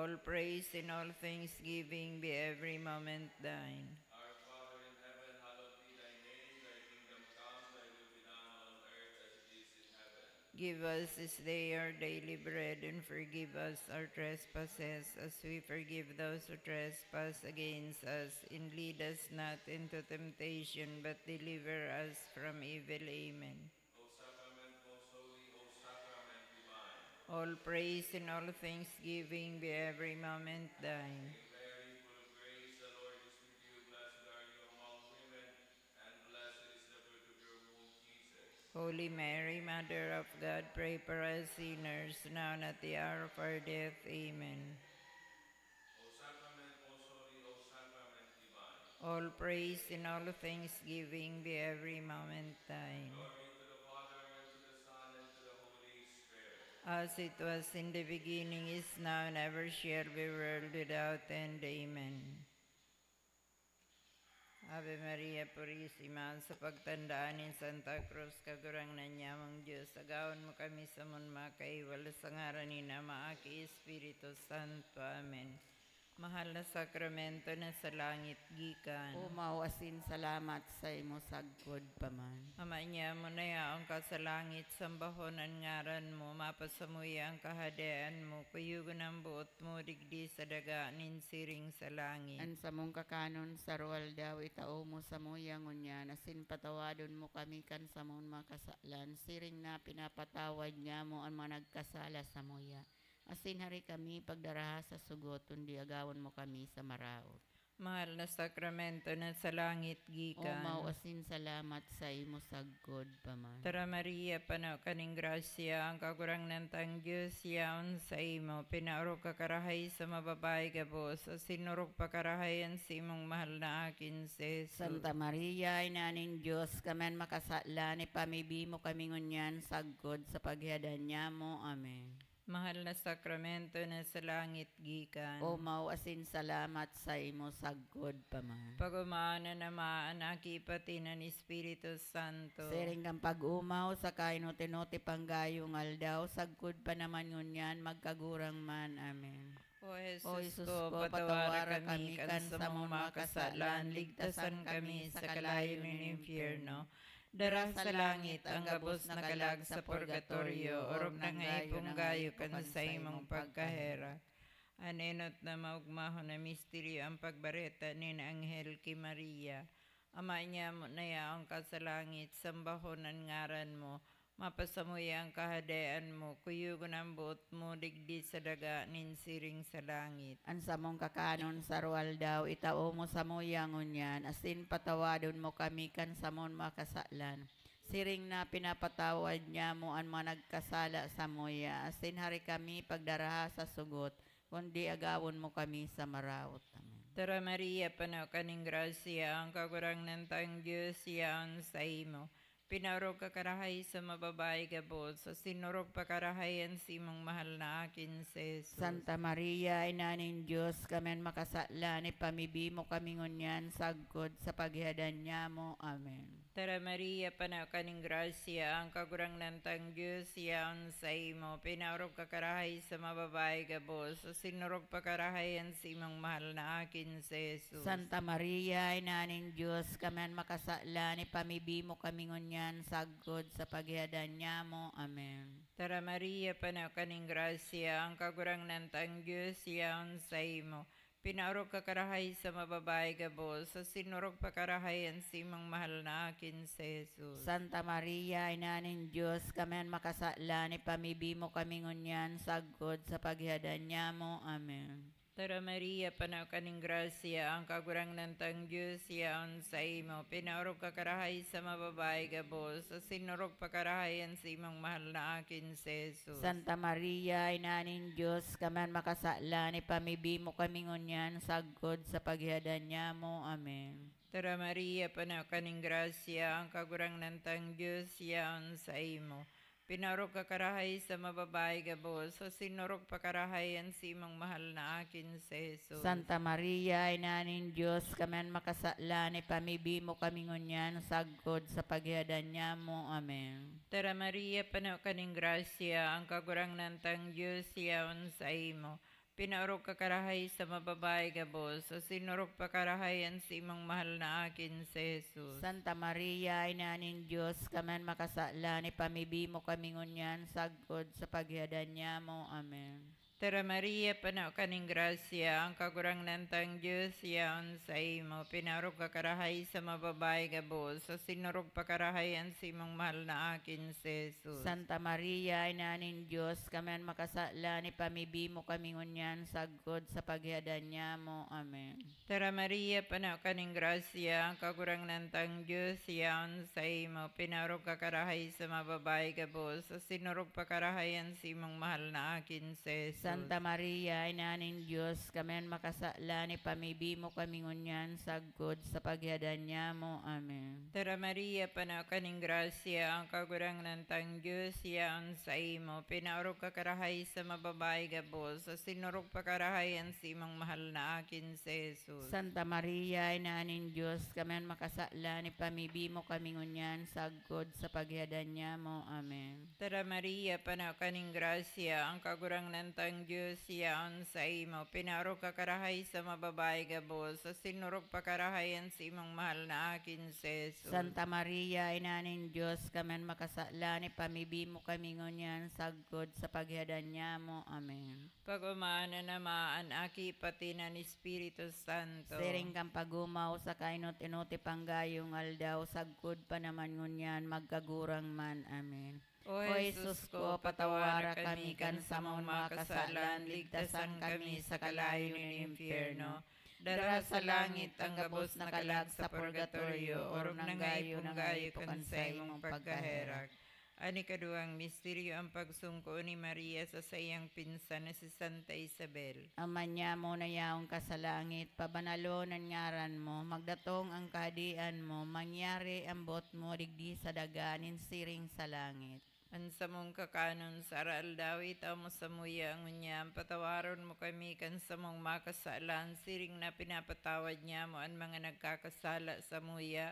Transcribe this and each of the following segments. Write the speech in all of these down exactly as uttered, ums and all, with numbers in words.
All praise in all thanksgiving be every moment thine. Our Father in heaven, hallowed be thy name. Thy kingdom come, thy will be done on earth as it is in heaven. Give us this day our daily bread, and forgive us our trespasses, as we forgive those who trespass against us. And lead us not into temptation, but deliver us from evil. Amen. O sacrament most holy, O sacrament divine. All praise and all thanksgiving be every moment thine. Hail Mary, full of grace, the Lord is with you. Blessed are you among women, and blessed is the fruit of your womb, Jesus. Holy Mary, Mother of God, pray for us sinners, now and at the hour of our death. Amen. O sacrament most holy, O sacrament divine. All praise and all thanksgiving be every moment thine. Glory to the Father, and to the Son, and to the Holy Spirit. As it was in the beginning, is now, and ever shall be, world without end. Amen. Ave Maria Purisima, sa pagtandaan nin Santa Cruz, Kagurangnan nyamong Dios, agawon mo kami sa mga kaiwal sa ngaran nin Ama, Aki, Espiritu Santo. Amen. Mahal na sakramento na sa langit gikan. Umaw asin salamat sa imo sagkod pa man. Ama nyamo na yaon ka sa langit, sambahon an ngaran mo, mapasamuya an kahadean mo, kuyogon an boot mo digdi sa daga nin siring sa langit. An samong kakanon sa aroaldaw itao mo samuya ngunyan, asin patawadon mo kami kan samong mga kasalan, siring na pinapatawad nyamo an mga nagkasala samuya. Asin hari kami pagdaraha sa sugot, kundi agawon mo kami sa maraot. Mahal na sakramento na sa langit gikan. Umaw asin salamat sa imo sagkod pa man. Tara Maria, pano ka ning grasya, ang Kagurangnan tang Dios yaon saimo. Pinaorog ka karahay sa mababayi gabos, asin orog pa karahay an saimong mahal na Akin si Jesus. Santa Maria, Ina nin Dios, kami an makasalan, ipamibi mo kami ngunyan sagkod sa paghiadan nyamo. Amen. Mahal na sakramento na sa langit gikan. Umaw asin salamat sa imo sagkod pa man. Pag-umaon an Ama, an Aki, pati an Espiritu Santo. Siring kan pag-umaw sa kainot-inot panggayo nga aldaw, sagkod pa naman ngunyan, magkagurang man. Amen. O Jesus, O Jesus ko, patawara kami kan samong mga kasalan, ligtasan kami sa kalayo nin impyerno. Dara sa langit ang gabos na kalag sa purgatorio, orog na nga ipunggayo kan saimong pagkaherak. An enot na maogmahon na misteryo, ang pagbareta nin anghel ki Maria. Ama nyamo na yaon ka sa langit, sambahon an ngaran mo, mapasamuya an kahadean mo, kuyogon an boot mo digdi sa daga nin siring sa langit. An samong kakanon sa aroaldaw, itao mo samuya ngunyan, asin patawadon mo kami kan samong mga kasalan, siring na pinapatawad nyamo an mga nagkasala samuya, asin hari kami pagdaraha sa sugot, kundi agawon mo kami sa maraot. Amen. Tara Maria, pano ka ning grasya, ang Kagurangnan tang Dios yaon saimo. Pinaorog ka karahay sa mababayi gabos, asin orog pa karahay an saimong mahal na Akin si Jesus. Santa Maria, Ina nin Dios, kami an makasalan, ipamibi mo kami ngunyan sagkod sa paghiadan nyamo. Amen. Tara Maria, pano ka ning grasya, ang Kagurangnan tang Dios yaon saimo. Pinaorog ka karahay sa mababayi gabos, asin orog pa karahay an saimong mahal na Akin si Jesus. Santa Maria, Ina nin Dios, kami an makasalan, ipamibi mo kami ngunyan sagkod sa paghiadan nyamo. Amen. Tara Maria, pano ka ning grasya, ang Kagurangnan tang Dios yaon saimo. Pinaorog ka karahay sa mababayi gabos, asin orog pa karahay an saimong mahal na Akin si Jesus. Santa Maria, Ina nin Dios, kami an makasalan, ipamibi mo kami ngunyan sagkod sa paghiadan nyamo. Amen. Tara Maria, pano ka ning grasya, ang Kagurangnan tang Dios yaon saimo. Pinaorog ka karahay sa mababayi gabos, asin orog pa karahay an saimong mahal na Akin si Jesus. Santa Maria, Ina nin Dios, kami an makasalan, ipamibi mo kami ngunyan sagkod sa paghiadan nyamo. Amen. Tara Maria, pano ka ning grasya, ang Kagurangnan tang Dios yaon saimo. Pinaorog ka karahay sa mababayi gabos, asin orog pa karahay an saimong mahal na Akin si Jesus. Santa Maria, Ina nin Dios, kami an makasalan, ipamibi mo kami ngunyan sagkod sa paghiadan nyamo. Amen. Tara Maria, pano ka ning grasya, ang Kagurangnan tang Dios yaon saimo. Pinaorog ka karahay sa mababae gabos, asin orog pa karahay an saimong mahal na akin si Jesus. Santa Maria, Ina nin Dios, kami an makasalan, ipamibi mo kami ngunyan sagkod sa paghihadan nyamo. Amen. Tara Maria, pano ka ning grasya, ang Kagurangnan tang Dios yaon saimo. Pinaorog ka karahay sa mababae gabos, asin orog pa karahay an saimong mahal na akin si Jesus. Santa Maria, Ina nin Dios, kami an makasalan, ipamibi mo kami ngunyan sagkod sa paghihadan nyamo. Amen. Tara Maria, pano ka ning grasya, ang Kagurangnan tang Dios yaon saimo. Pinaorog ka karahay sa mababae gabos, asin orog pa karahay an saimong mahal na akin si Jesus. Santa Maria, Ina nin Dios, kami an makasalan, ipamibi mo kami ngunyan sagkod sa paghihadan nyamo. Amen. Tara Maria, pano ka ning grasya, ang Kagurangnan tang Dios yaon saimo. Pinaorog ka karahay sa mababae gabos, asin orog pa karahay an saimong mahal na akin si Jesus. Santa Maria, Ina nin Dios, kami an makasalan, ipamibi mo kami ngunyan sagkod sa paghihadan nyamo. Amen. Tara Maria, pano ka ning grasya, ang Kagurangnan tang Dios yaon saimo. Pinaorog ka karahay sa mababae gabos, asin orog pa karahay an saimong mahal na akin si Jesus. Santa Maria, Ina nin Dios, kami an makasalan, ipamibi mo kami ngunyan sagkod sa paghihadan nyamo. Amen. Pag-omahan an Ama, an Aki, pati an Espiritu Santo. Siring kan pag-omaw sa kainot-inoti panggayong aldaw, sagkod pa naman ngunyan, magkagurang man. Amen. O Jesus ko, patawara kami kan samong mga kasalan, ligtasan kami sa kalayo nin impyerno. Dara sa langit ang gabos na kalag sa purgatorio, orog nang gayo, nang gayo kan saimong pagkaherak. An ikaduwang misteryo, ang pagsungko ni Maria sa saiyang pinsan na si Santa Isabel. Ama nyamo na yaon ka sa langit, pabanalon an ngaran mo, magdatong an kahadean mo, mangyari an boot mo digdi sa daga nin siring sa langit. An samong kakanon sa araaldaw, itao mo samuya ngunyan, patawaron mo kami kan samong mga kasalan, siring na pinapatawad nyamo an mga nagkakasala samuya,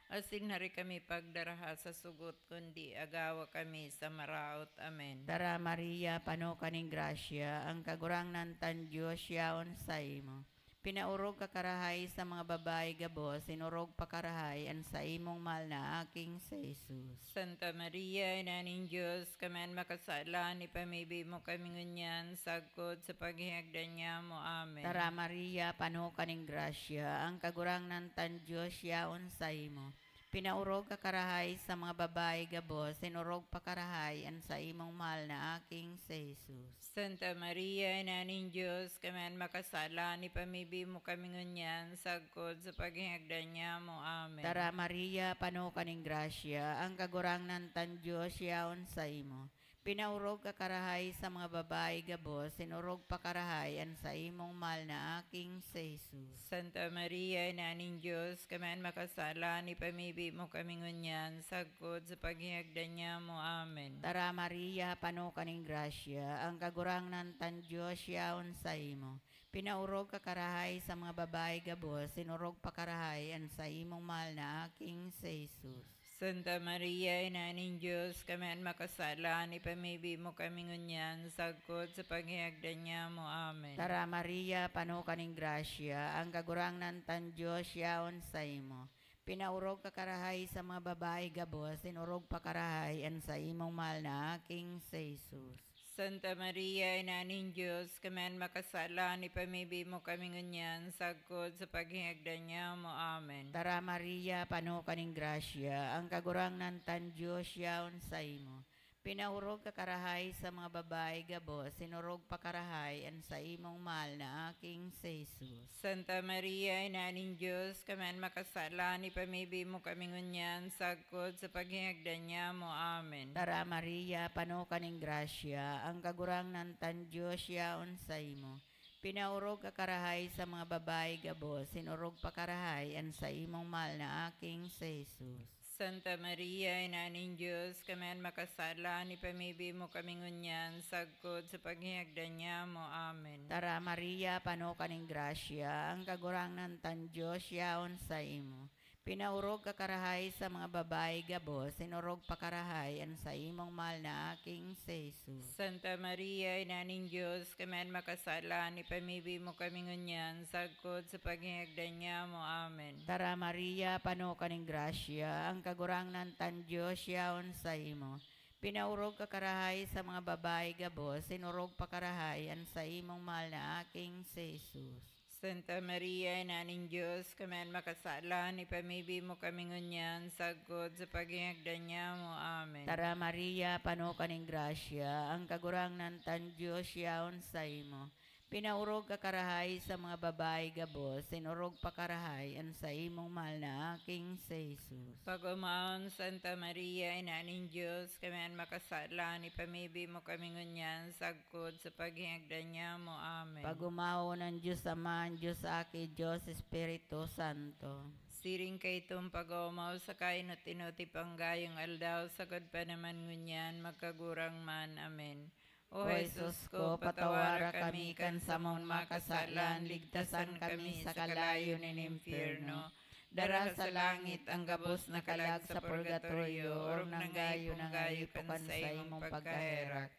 asin hari kami pagdaraha sa sugot, kundi agawa kami sa maraot. Amen. Tara, Maria, pano ka nin grasya, ang Kagurangnan tan Dios yaon saimo. Pinaorog ka karahay sa mga babayi gabos, asin orog pa karahay an saimong mahal na Aking si Jesus. Santa Maria, Ina nin Dios, kami an makasalan, ipamibi mo kami ngunyan, sagkod sa paghihagdan nyamo. Amen. Tara, Maria, pano ka nin grasya, ang Kagurangnan tan Dios yaon saimo. Pinaorog ka karahay sa mga babayi gabos, asin orog pa karahay an saimong mahal na Aking si Jesus. Santa Maria, Ina nin Dios, kami an makasalan, ipamibi mo kami ngunyan, sagkod sa paghihagdan nyamo. Amen. Tara, Maria, pano ka nin grasya, ang Kagurangnan tan Dios yaon saimo. Pinaorog ka karahay sa mga babayi gabos, asin orog pa karahay an saimong mahal na Aking si Jesus. Santa Maria, Ina nin Dios, kami an makasalan, ipamibi mo kami ngunyan, sagkod sa paghihagdan nyamo. Amen. Tara, Maria, pano ka nin grasya, ang Kagurangnan tan Dios yaon saimo. Pinaorog ka karahay sa mga babayi gabos, asin orog pa karahay an saimong mahal na Aking si Jesus. Santa Maria, Ina nin Dios, kami an makasalan, ipamibi mo kami ngunyan, sagkod sa paghihagdan nyamo. Amen. Tara, Maria, pano ka nin grasya, ang Kagurangnan tan Dios yaon saimo. Pinaorog ka karahay sa mga babayi gabos, asin orog pa karahay an saimong mahal na Aking si Jesus. Santa Maria, Ina nin Dios, kami an makasalan, ipamibi mo kami ngunyan, sagkod sa paghihagdan nyamo. Amen. Tara, Maria, pano ka nin grasya, ang Kagurangnan tan Dios yaon saimo. Pinaorog ka karahay sa mga babayi gabos, asin orog pa karahay an saimong mahal na Aking si Jesus. Santa Maria, Ina nin Dios, kami an makasalan, ipamibi mo kami ngunyan, sagkod sa paghihagdan nyamo. Amen. Tara, Maria, pano ka nin grasya, ang Kagurangnan tan Dios yaon saimo. Pinaorog ka karahay sa mga babayi gabos, asin orog pa karahay an saimong mahal na Aking si Jesus. Santa Maria, Ina nin Dios, kami an makasalan, ipamibi mo kami ngunyan, sagkod sa paghihagdan nyamo. Amen. Tara, Maria, pano ka nin grasya, ang Kagurangnan tan Dios yaon saimo. Pinaorog ka karahay sa mga babayi gabos, sinorog pa karahay an saimong mahal na Aking si Jesus. Santa Maria, Ina nin Dios, kami an makasalan, ipamibi mo kami ngunyan, sagkod sa paghingagdan niya mo. Amen. Tara, Maria, pano ka ning grasya, ang Kagurangnan tang Dios yaon saimo. Pinaorog ka karahay sa mga babayi gabos, sinorog pa karahay an saimong mahal na Aking si Jesus. Santa Maria, Ina nin Dios, kami an makasalan, ipamibi mo kami ngunyan, sagkod sa paghingagdan niya mo. Amen. Tara, Maria, pano ka ning grasya, ang Kagurangnan tang Dios yaon saimo. Pinaorog ka karahay sa mga babayi gabos, sinorog pa karahay an saimong mahal na Aking si Jesus. Pag-omawon, Santa Maria, Ina nin Dios, kami an makasalan, ipamibi mo kami ngunyan, sagkod sa paghingagdan niya mo. Amen. Pag-omawon an Dios Ama, an Dios Aki, Dios Espiritu Santo. Siring kaitong pag-oomaw sa kainot-inoti panggayong aldaw, sagkod pa naman ngunyan, magkagurang man. Amen. O Jesus ko, patawara kami kan samong makasalan, ligtasan kami sa kalayo nin impyerno. Dara sa langit ang gabos na kalag sa purgatorio, orog nanggayo-nggayo kan saimong pagkaherak.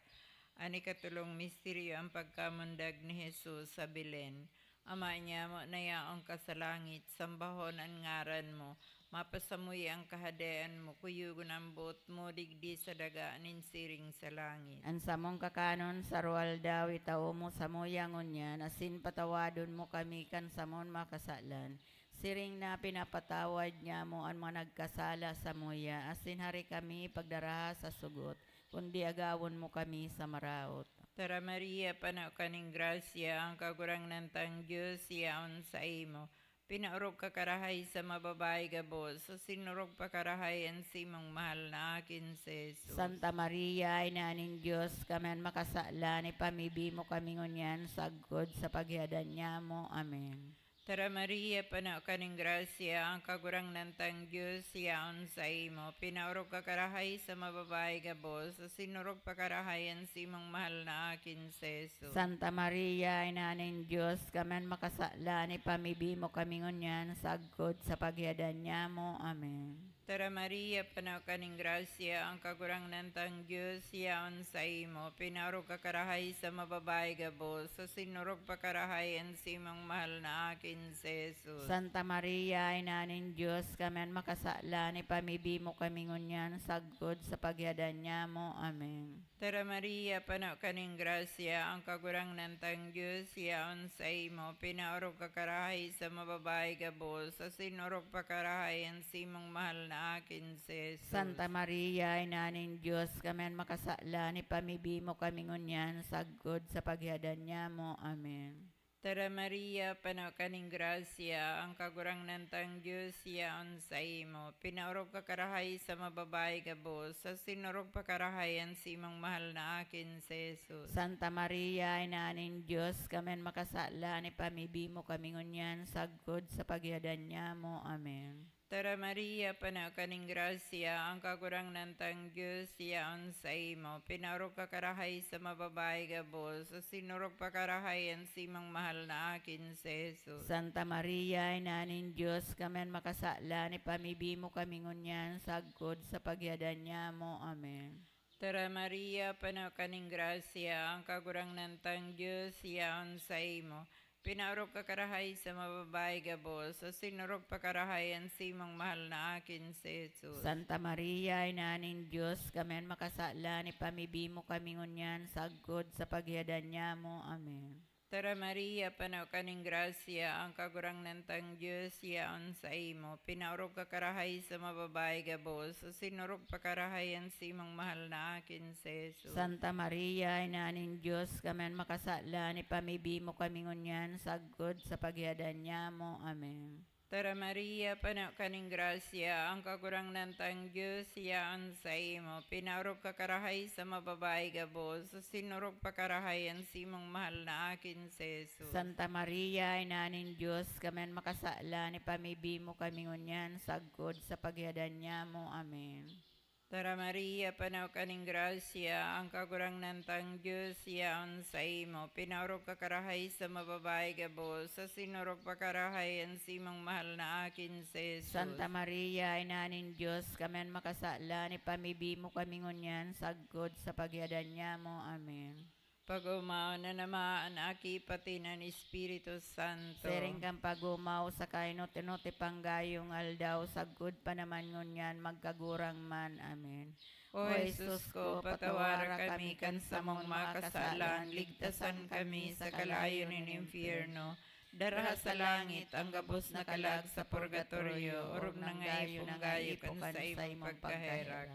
An ikatolong misteryo, ang pagkamundag ni Jesus sa Belen. Ama niamo na yaon ka sa langit, sambahon an ngaran mo. Mapasamuya an kahadean mo, kuyogon an boot mo digdi sa daga nin siring sa langit. An samong kakanon sa aroaldaw itao mo samuya ngunyan, asin patawadon mo kami kan samon makasalan, siring na pinapatawad nyamo an mga nagkasala samuya, asin hari kami pagdaraha sa sugot, kundi agawon mo kami sa maraot. Tara, Maria, pano ka nin grasya, ang Kagurangnan tang Dios yaon saimo. Pinaorog ka karahay sa mababae gabos, asin orog pa karahay an simong mahal na akin si Jesus. Santa Maria, Ina nin Dios, kami an makasalan, ipamibi mo kami ngunyan sagkod sa paghiadan nyamo. Amen. Tara, Maria, pano ka nin grasya, ang Kagurangnan tang Dios yaon saimo. Pinaorog ka karahay sa mababae gabos, asin orog pa karahay an simong mahal na akin si Jesus. Santa Maria, Ina nin Dios, kami an makasalan, ipamibi mo kami ngunyan sagkod sa paghiadan nyamo. Amen. Tara, Maria, pano ka nin grasya, ang Kagurangnan tang Dios yaon saimo. Pinaorog ka karahay sa mababae gabos, asin orog pa karahay an simong mahal na akin si Jesus. Santa Maria, Ina nin Dios, kami an makasalan, ipamibi mo kami ngunyan sagkod sa paghiadan nyamo. Amen. Tara, Maria, pano ka nin grasya, ang Kagurangnan tang Dios yaon saimo. Pinaorog ka karahay sa mababae gabos, asin orog pa karahay an simong mahal na akin si Jesus. Santa Maria, Ina nin Dios, kami an makasalan, ipamibi mo kami ngunyan sagkod sa paghiadan nyamo. Amen. Tara, Maria, pano ka nin grasya, ang Kagurangnan tang Dios yaon saimo. Pinaorog ka karahay sa mababae gabos, asin orog pa karahay an simong mahal na akin si Jesus. Santa Maria, Ina nin Dios, kami an makasalan, ipamibi mo kami ngunyan sagkod sa paghiadan nyamo. Amen. Tara, Maria, pano ka nin grasya, ang Kagurangnan tang Dios yaon saimo. Pinaorog ka karahay sa mababae gabos, asin orog pa karahay an simong mahal na akin si Jesus. Santa Maria, Ina nin Dios, kami an makasalan, ipamibi mo kami ngunyan sagkod sa paghiadan nyamo. Amen. Tara, Maria, pano ka nin grasya, ang Kagurangnan tang Dios yaon saimo. Pinaorog ka karahay sa mababae gabos, asin orog pa karahay an simong mahal na akin si Jesus. Santa Maria, Ina nin Dios, kami an makasalan, ipamibi mo kami ngunyan sagkod sa paghiadan nyamo. Amen. Tara, Maria, pano ka nin grasya, ang Kagurangnan tang Dios yaon saimo. Pinaorog ka karahay sa mababae gabos, asin orog pa karahay an simong mahal na akin si Jesus. Santa Maria, Ina nin Dios, kami an makasalan, ipamibi mo kami ngunyan sagkod sa paghiadan nyamo. Amen. Tara, Maria, pano ka nin grasya, ang Kagurangnan tang Dios yaon saimo. Pinaorog ka karahay sa mababae gabos, asin orog pa karahay an simong mahal na akin si Jesus. Santa Maria, Ina nin Dios, kami an makasalan, ipamibi mo kami ngunyan sagkod sa paghiadan nyamo. Amen. Tara, Maria, pano ka nin grasya, ang Kagurangnan tang Dios yaon saimo. Pinaorog ka karahay sa mga babayi gabos, asin orog pa karahay an simong mahal na aki, si Jesus. Santa Maria, Ina nin Dios, kami an makasalan, ipamibi mo kami ngunyan sagkod sa paghiadan nyamo. Amen. Pag-omaw na naman an Aki, pati na an Espiritu Santo. Siring kan pag-omaw sa kainot-inot, ipanggayong aldaw, sagkod pa naman ngunyan, magkagurang man. Amen. O Jesus ko, patawara kami kan samong mga kasalan, ligtasan kami sa kalayo nin impyerno. Daraha sa langit ang gabos na kalag sa purgatorio, orog na ngayong gayo kan saimong pagkaherak.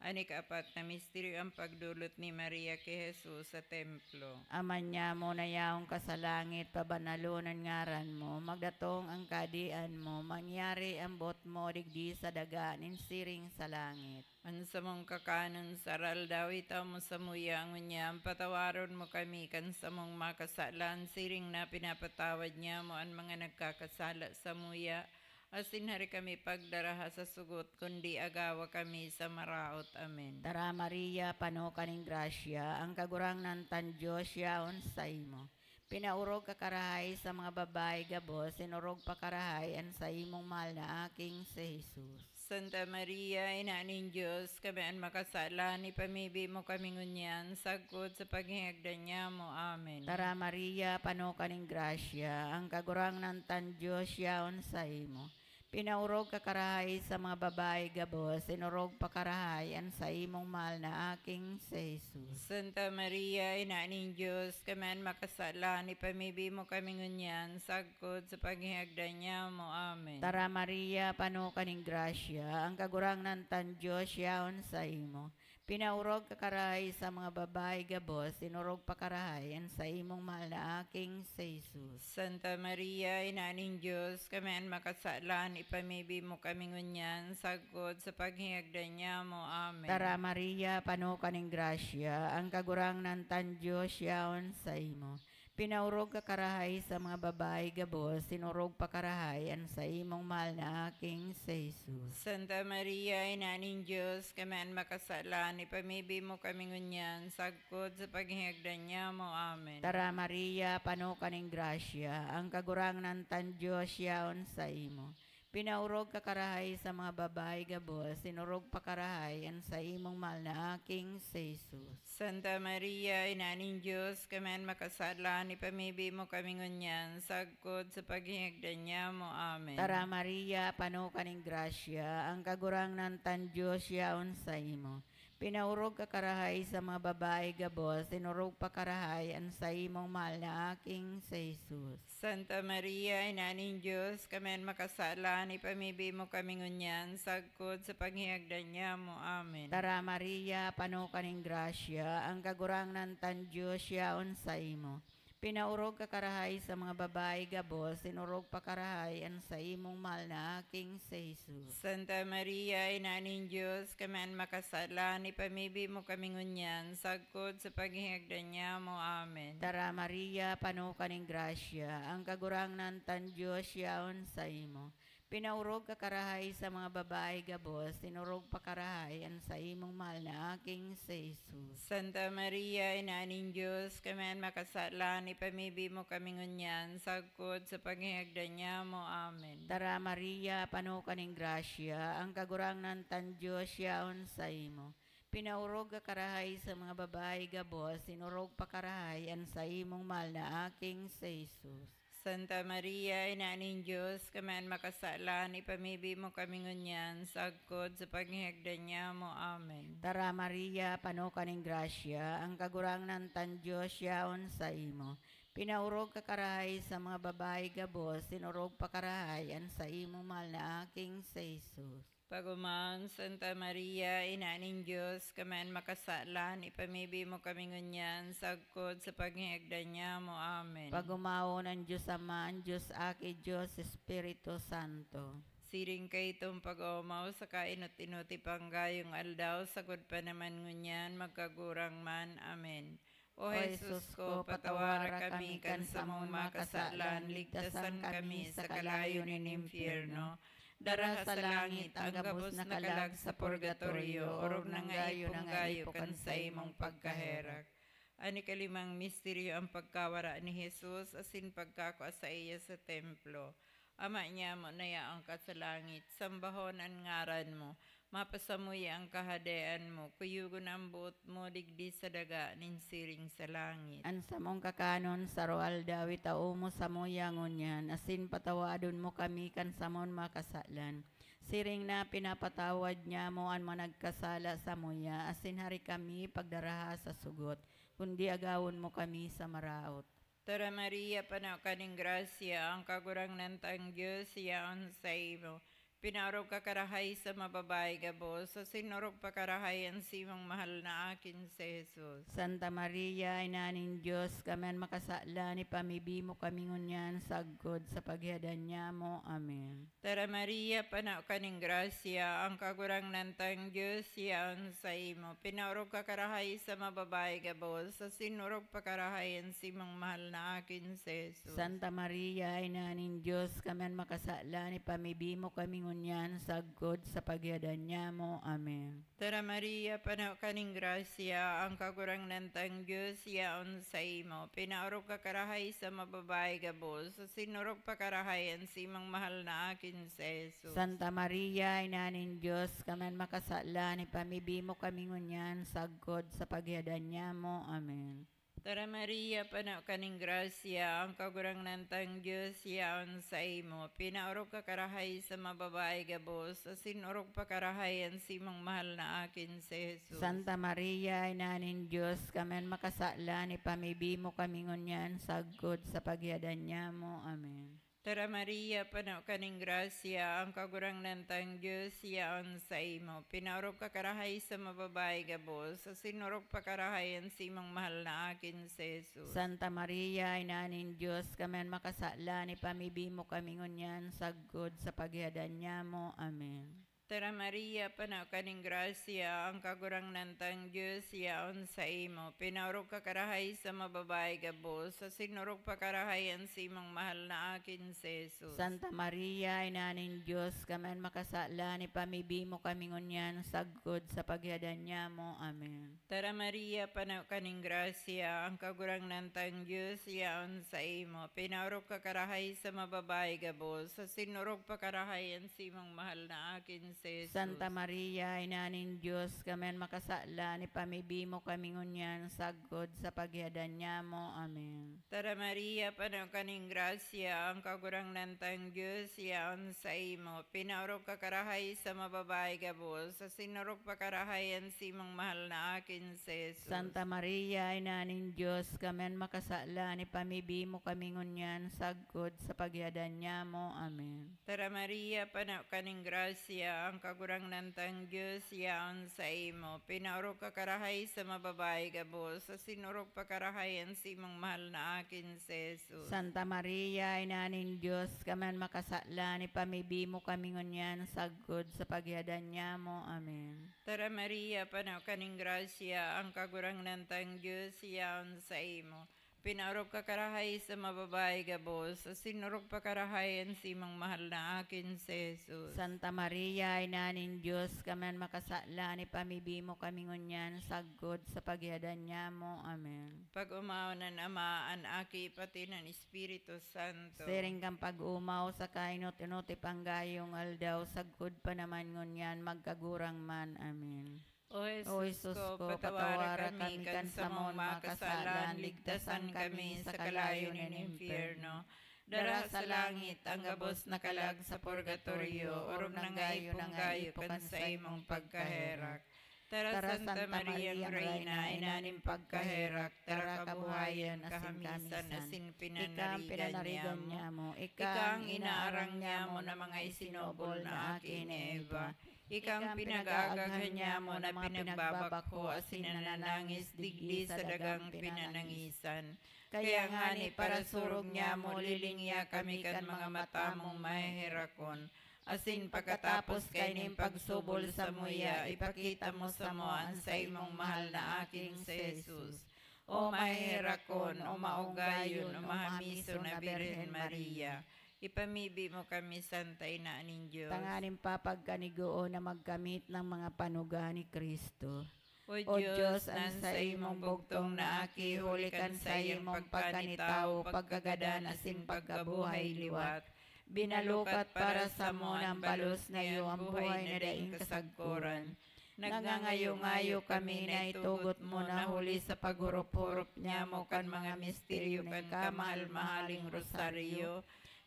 An ikaapat na misteryo, ang pagdolot ni Maria ki Jesus sa templo. Ama nyamo na yaon ka sa langit, pabanalon an ngaran mo, magdatong an kahadean mo, mangyari an boot mo digdi sa daga nin siring sa langit. An samong kakanon sa aroaldaw, itao mo samuya ngunyan, patawaron mo kami kan samong mga kasalan, siring na pinapatawad nyamo an mga nagkakasala samuya, asin hari kami pagdaraha sa sugot, kundi agawa kami sa maraot. Amen. Tara, Maria, pano ka nin grasya, ang Kagurangnan tang Dios yaon saimo. Pinaorog ka karahay sa mga babayi gabos, asin orog pa karahay an saimong mahal na aking si Jesus. Santa Maria, Ina nin Dios, kami an makasalan, ipamibi mo kami ngunyan, sagkod sa paghingagdan nyamo. Amen. Tara, Maria, pano ka nin grasya, ang Kagurangnan tang Dios yaon saimo. Pinaorog ka karahay sa mga babayi gabos, asin orog pa karahay an saimong mahal na aking si Jesus. Santa Maria, Ina nin Dios, kami an makasalan, ipamibi mo kami ngunyan, sagkod sa paghingagdan nyamo. Amen. Tara, Maria, pano ka nin grasya, ang Kagurangnan tang Dios yaon saimo. Pinaorog ka karahay sa mga babayi gabos, asin orog pa karahay an saimong mahal na aking si Jesus. Santa Maria, Ina nin Dios, kami an makasalan, ipamibi mo kami ngunyan, sagkod sa paghingagdan nyamo. Amen. Tara, Maria, pano ka nin grasya, ang Kagurangnan tang Dios yaon saimo. Pinaorog ka karahay sa mga babayi gabos, asin orog pa karahay an saimong mahal na aking si Jesus. Santa Maria, Ina nin Dios, kami an makasalan, ipamibi mo kami ngunyan, sagkod sa paghingagdan nyamo. Amen. Tara, Maria, pano ka nin grasya, ang Kagurangnan tang Dios yaon saimo. Pinaorog ka karahay sa mga babayi gabos, asin orog pa karahay an saimong mahal na aking si Jesus. Santa Maria, Ina nin Dios, kami an makasalan, ipamibi mo kami ngunyan, sagkod sa paghingagdan nyamo. Amen. Tara, Maria, pano ka nin grasya, ang Kagurangnan tang Dios yaon saimo. Pinaorog ka karahay sa mga babayi gabos, asin orog pa karahay an saimong mahal na aking si Jesus. Santa Maria, Ina nin Dios, kami an makasalan, ipamibi mo kami ngunyan, sagkod sa paghingagdan nyamo. Amen. Tara, Maria, pano ka nin grasya, ang Kagurangnan tang Dios yaon saimo. Pinaorog ka karahay sa mga babayi gabos, asin orog pa karahay an saimong mahal na aking si Jesus. Santa Maria, Ina nin Dios, kami an makasalan, ipamibi mo kami ngunyan, sagkod sa paghingagdan nyamo. Amen. Tara, Maria, pano ka nin grasya, ang Kagurangnan tang Dios yaon saimo. Pinaorog ka karahay sa mga babayi gabos, asin orog pa karahay an saimong mahal na aking si Jesus. Santa Maria, Ina nin Dios, kami an makasalan, ipamibi mo kami ngunyan, sagkod sa paghingagdan nyamo. Amen. Tara, Maria, pano ka nin grasya, ang Kagurangnan tang Dios yaon saimo. Pinaorog ka karahay sa mga babayi gabos, asin orog pa karahay an saimong mahal na aking si Jesus. Santa Maria, Ina nin Dios, kami an makasalan, ipamibi mo kami ngunyan, sagkod sa paghingagdan nyamo. Amen. Tara, Maria, pano ka nin grasya, ang Kagurangnan tang Dios yaon saimo. Pinaorog ka karahay sa mga babayi gabos, asin orog pa karahay an saimong mahal na aking si Jesus. Pag-omaon, Santa Maria, Ina nin Dios, kami an makasalan, ipamibi mo kami ngunyan, sagkod sa paghingagdan nyamo. Amen. Pag-omaon an Dios Ama, an Dios Aki, Dios Espiritu Santo. Siring kaitong pag-oomaw sa kainot-inot, ipanggayong aldaw, sagkod pa naman ngunyan, magkagurang man. Amen. O Jesus ko, patawara kami kan samong mga kasalan, ligtasan kami sa kalayo nin impyerno. Dara sa langit ang gabos na kalag sa purgatorio, orog na ngaipo-ngaipo kan saimong pagkaherak. An ikalimang misteryo, an pagkawara ni Jesus asin pagkakua saiya sa templo. Ama niamo na yaon ka sa langit, sambahon an ngaran mo. Mapasamuya an kahadean mo, kuyogon an boot mo digdi sa daga nin siring sa langit. An samong kakanon sa aroaldaw itao mo samuya ngunyan, asin patawadon mo kami kan samon mga kasalan, siring na pinapatawad nyamo an mga nagkasala samuya, asin hari kami pagdaraha sa sugot, kundi agawon mo kami sa maraot. Tara, Maria, pano ka nin grasya, ang Kagurangnan tang Dios yaon saimo. Pinaorog ka karahay sa mga babayi gabos, asin orog pa karahay an simong mahal na akin si Jesus. Santa Maria, Ina nin Dios, kami an makasalan, ipamibi mo kami ngunyan sagkod sa paghihadan nyamo. Amen. Tara, Maria, pano ka nin grasya, ang Kagurangnan tang Dios yaon saimo. Pinaorog ka karahay sa mga babayi gabos, asin orog pa karahay an simong mahal na akin si Jesus. Santa Maria, Ina nin Dios, kami an makasalan, ipamibi mo kami ngunyan sagkod sa paghihadan nyamo. Amen. Tara, Maria, pano ka nin grasya, ang Kagurangnan tang Dios yaon saimo. Pinaorog ka karahay sa mga babayi gabos, asin orog pa karahay an simong mahal na akin si Jesus. Santa Maria, Ina nin Dios, kami an makasalan, ipamibi mo kami ngunyan sagkod sa paghihadan nyamo. Amen. Tara, Maria, pano ka nin grasya, ang Kagurangnan tang Dios yaon saimo. Pinaorog ka karahay sa mga babayi gabos, asin orog pa karahay an simong mahal na akin si Jesus. Santa Maria, Ina nin Dios, kami an makasalan, ipamibi mo kami ngunyan sagkod sa paghihadan nyamo. Amen. Tara, Maria, pano ka nin grasya, ang Kagurangnan tang Dios yaon saimo. Pinaorog ka karahay sa mga babayi gabos, asin orog pa karahay an simong mahal na akin si Jesus. Santa Maria, Ina nin Dios, kami an makasalan, ipamibi mo kami ngunyan sagkod sa paghihadan nyamo. Amen. Tara, Maria, pano ka nin grasya, ang Kagurangnan tang Dios yaon saimo. Pinaorog ka karahay sa mga babayi gabos, asin orog pa karahay an simong mahal na akin si Jesus. Santa Maria, Ina nin Dios, kami an makasalan, ipamibi mo kami ngunyan sagkod sa paghihadan nyamo. Amen. Tara, Maria, pano ka nin grasya, ang Kagurangnan tang Dios yaon saimo. Pinaorog ka karahay sa mga babayi gabos, asin orog pa karahay an simong mahal na akin si Jesus. Santa Maria, Ina nin Dios, kami an makasalan, ipamibi mo kami ngunyan sagkod sa paghihadan nyamo. Amen. Tara, Maria, pano ka nin grasya, ang Kagurangnan tang Dios yaon saimo. Pinaorog ka karahay sa mga babayi gabos, asin orog pa karahay an simong mahal na akin si Jesus. Santa Maria, Ina nin Dios, kami an makasalan, ipamibi mo kami ngunyan sagkod sa paghihadan nyamo. Amen. Tara, Maria, pano ka nin grasya, ang Kagurangnan tang Dios yaon saimo. Pinaorog ka karahay sa mga babayi gabos, asin orog pa karahay an simong mahal na akin si Jesus. Santa Maria, Ina nin Dios, kami an makasalan, ipamibi mo kami ngunyan sagkod sa paghihadan nyamo. Amen. Tara, Maria, pano ka nin grasya, ang Kagurangnan tang Dios yaon saimo. Pinaorog ka karahay sa mga babayi gabos, asin orog pa karahay an simong mahal na akin si Jesus. Santa Maria, Ina nin Dios, kami an makasalan, ipamibi mo kami ngunyan sagkod sa paghihadan nyamo. Amen. Pag-omaw nan Ama, an Aki, pati nan Espiritu Santo. Siring kan pag-omaw sa kainot-inot ipanggayong aldaw, sagkod pa naman ngunyan, magkagurang man. Amen. O Jesus ko, patawara kami kan samong mga kasalan, ligtasan kami sa kalayo nin impyerno. Dara sa langit ang gabos na kalag sa purgatorio, orog na ngaipo-ngaipo kan saimong pagkaherak. Tara, Santa Maria, Reina, Ina nin pagkaherak, tara kabuhayan asin kamisan, asin pinanarigan nyamo. Ika ang inaarang nyamo na mga isinobol na aki ni Eva. Ika ang pinag-aaghan nyamo na pinagbabakho asin nananangis digdi sa dagang pinanangisan. Kaya ngani, parasurog nyamo, lilingya kami kan mga mata mong maheherakon. Asin pagkatapos kaining pagsubol samuya, ipakita mo samo an saimong mahal na aking si Jesus. O maheherakon, o maogayon, o mahamison na Birhen Maria, Ipamibi mo kami, Santa Ina nin Dios. Tanganing papagkanigoo na magkamit ng mga panuga ni Cristo. O O Diyos, Diyos, an an saimong saimong bugtong na aki, huli kan saimong pagkanitawo, pagkagadan asin pagkabuhay liwat, binalukat para samo na an balos na iyo an buhay na daing kasagkoran. Nagngangayo-ngayo kami na itugot mo na huli sa paghurup-hurup nyamo kan mga misteryo kan kamahal-mahaling rosaryo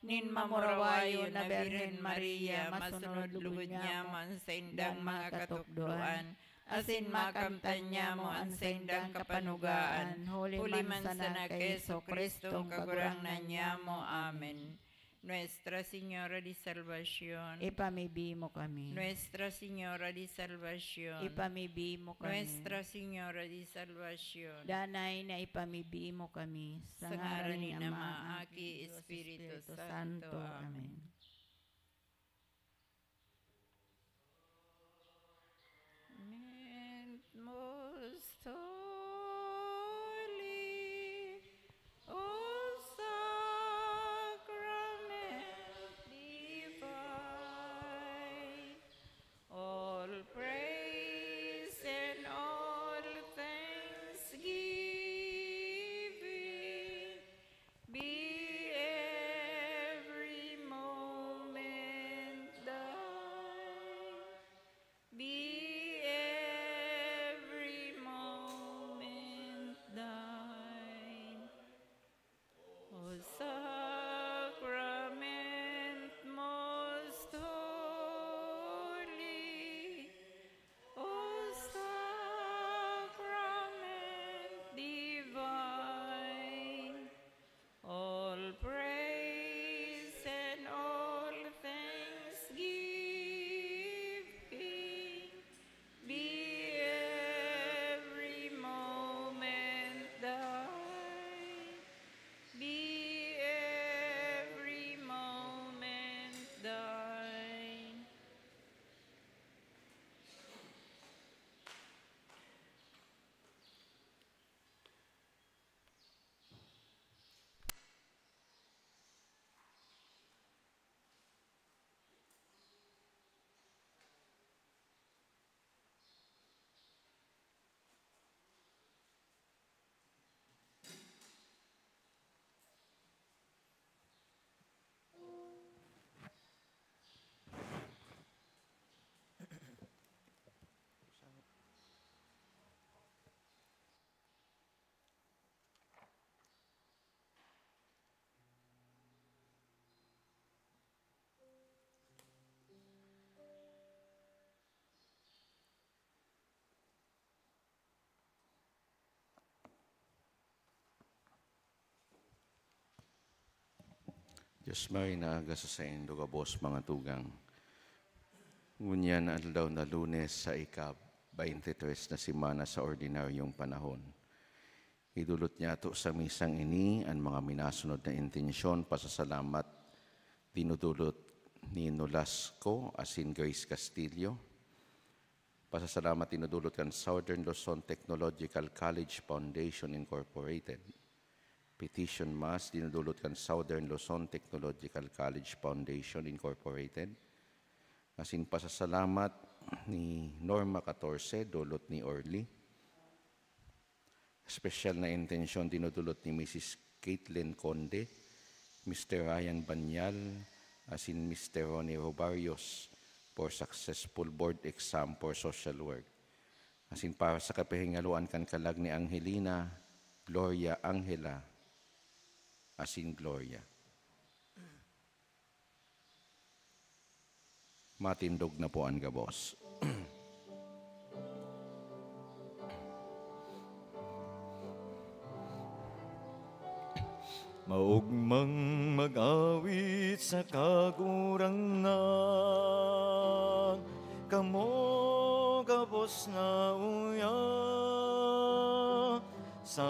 nin mamurawayon na Birhen Maria, masunod lugod nyamo an saindang mga katukdoan, asin makamtan nyamo an saindang kapanugaan, huli man sana ki Jesu-Cristong Kagurangnan nyamo. Amen. Nuestra Señora de Salvacion. Ipamibi mo kami. Nuestra Señora de Salvacion. Ipamibi mo kami. Nuestra Señora de Salvacion. Danay na ipamibi mo kami. Sa Sa ngaran ngaran ni ni Ama, Ama, Aki, Aki, Espiritu Espiritu Santo. Santo. Amen. Amen. Most holy, O Sacrament divine, all praise and all thanksgiving be every moment thine. Be every moment thine. O Sacrament most holy, O Sacrament divine, all praise and all thanksgiving be every moment thine. Be every moment thine. Dios mayo na aga sa saindo gabos, mga tugang. Ngunyan na aldaw na Lunes sa ika-baynte tres na semana sa ordinaryong panahon. Idolot niyato sa misang ini an mga minasunod na intensyon, pasasalamat, dinudolot ni Nolasco asin Grace Castillo. Pasasalamat dinudolot kan Southern Luzon Technological College Foundation Incorporated. Petition Mass dinudolot kan Southern Luzon Technological College Foundation Incorporated. Asin pasasalamat ni Norma Catorce, dolot ni Orly. Espesyal na intensyon dinudolot ni Misis Caitlin Conde, Mister Ryan Banyal, asin Mister Ronnie Robarios for successful board exam for social work. Asin para sa kapahingaloan kan kalag ni Angelina, Gloria, Angela, asin Gloria. Matindog na po an gabos. Maogmang mag-awit sa Kagurangnan, kamo gabos na uya sa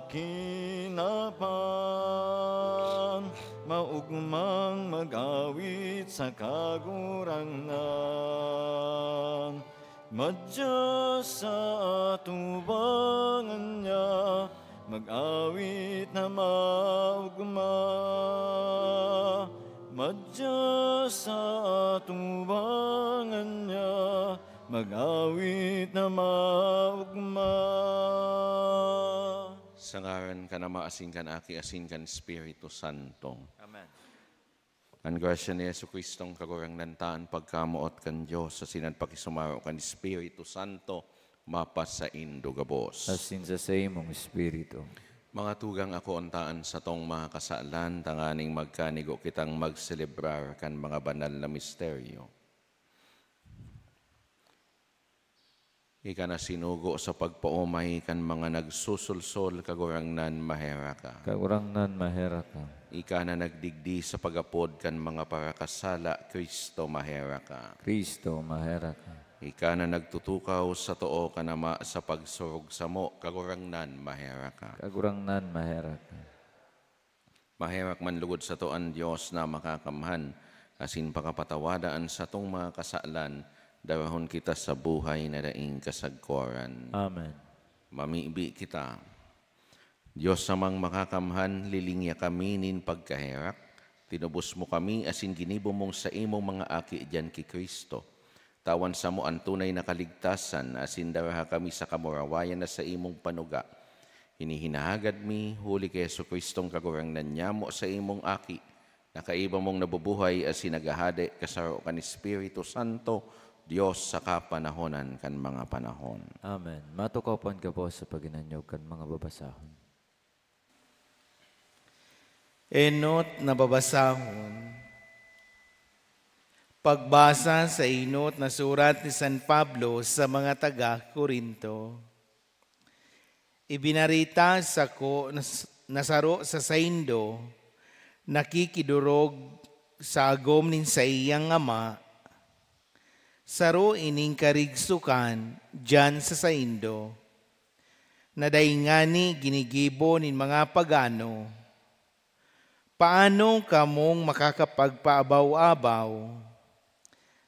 kinaban, maogmang mag-awit sa Kagurangnan. Madya sa atubangan niya, mag-awit na na maogma, madya sa atubangan niya, mag-awit na maogma. Sa ngaran kan Ama, asin kan Aki, asin kan Espiritu Santo. Amen. An grasya ni Jesu-Cristong Kagurangnan ta, an pagkamoot kan Dios, asin an pakisumaro kan Espiritu Santo, mapasaindo gabos. Asin sa saimong espiritu. Mga tugang, akoon ta an satong mga kasalan, tanganing magkanigo kitang magselebrar kan mga banal na misteryo. Ika na sinugo sa pagpaomay kan mga nagsusulsol, Kagurangnan, maherak ka. Kagurangnan, maherak ka. Ika na nagdigdi sa pag-apod kan mga parakasala, Cristo, maherak ka. Cristo, maherak ka. Ika na nagtutukaw sa too kan Ama sa pagsurog samo, Kagurangnan, maherak ka. Kagurangnan, maherak ka. Maherak man logod sato an Dios na Makakamhan, asin pakapatawada an satong mga kasalan, darahon kita sa buhay na daing kasagkoran. Amen. Mamibi kita. Dios Amang Makakamhan, lilingya kami nin pagkaherak. Tinubos mo kami asin ginibo mong saimong mga aki diyan ki Cristo. Tawan samo an tunay na kaligtasan, asin daraha kami sa kamurawayan na saimong panuga. Ini hinahagad mi, huli ki Jesu-Cristong Kagurangnan nyamo, saimong Aki, na kaiba mong nabubuhay asin naghahade kasaro kan Espiritu Santo, Dios sa kapanahonan kan mga panahon. Amen. Matukaw po an gabos sa paghinanyog kan mga babasahon. Enot na babasahon. Pagbasa sa enot na surat ni San Pablo sa mga taga Corinto. Ibinarita sako na s-, na saro sa saindo nakikidorog sa agom nin saiyang Ama, saro ining karigsokan diyan sa saindo, na dai ngani ginigibo nin mga pagano. Paano kamong makakapagpaabaw-abaw?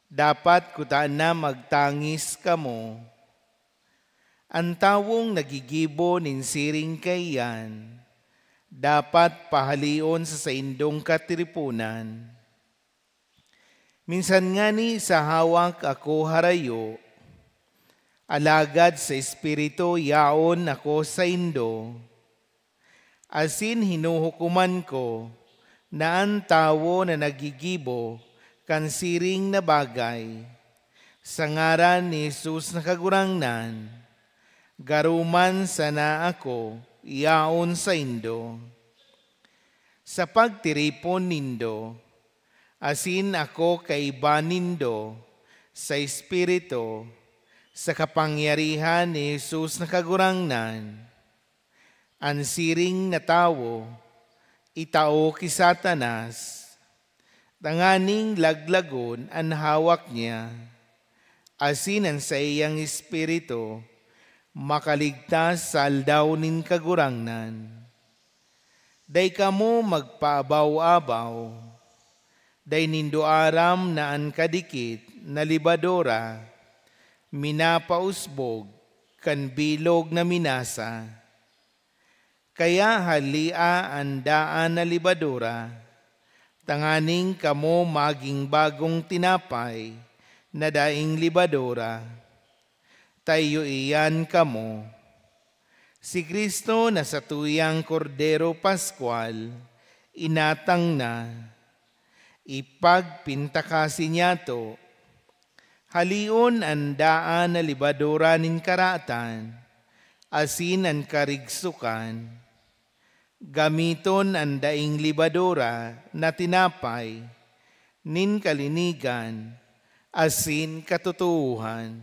Dapat kutana magtangis kamo. An tawong naggigibo nin siring kaiyan, dapat pahaleon sa saindong katiriponan. Minsan ngani sa hawak ako harayo, alagad sa espiritu yaon ako saindo, asin hinuhukoman ko na an tawo na naggigibo kan siring na bagay sa ngaran ni Jesus na Kagurangnan, garo man sana ako yaon saindo. Sa pagtiripon nindo, asin ako kaiba nindo sa Espiritu, sa kapangyarihan ni Jesus na Kagurangnan, an siring na tawo itao ki Satanas, tanganing laglagon an hawak niya, asin an saiyang espiritu makaligtas sa aldaw nin Kagurangnan. Dai kamo magpaabaw-abaw. Dai nindo aram na an kadikit na lebadura minapausbog kan bilog na minasa? Kaya halia an daan na lebadura, tanganing kamo magin bagong tinapay na daing lebadura. Ta iyo iyan kamo. Si Cristo na satuyang Kordero Paskwal, inatang na. Ipagpintakasi niyato. Haleon an daan na lebadura nin karatan, asin an karigsokan. Gamiton an daing lebadura na tinapay nin kalinigan asin katotoohan.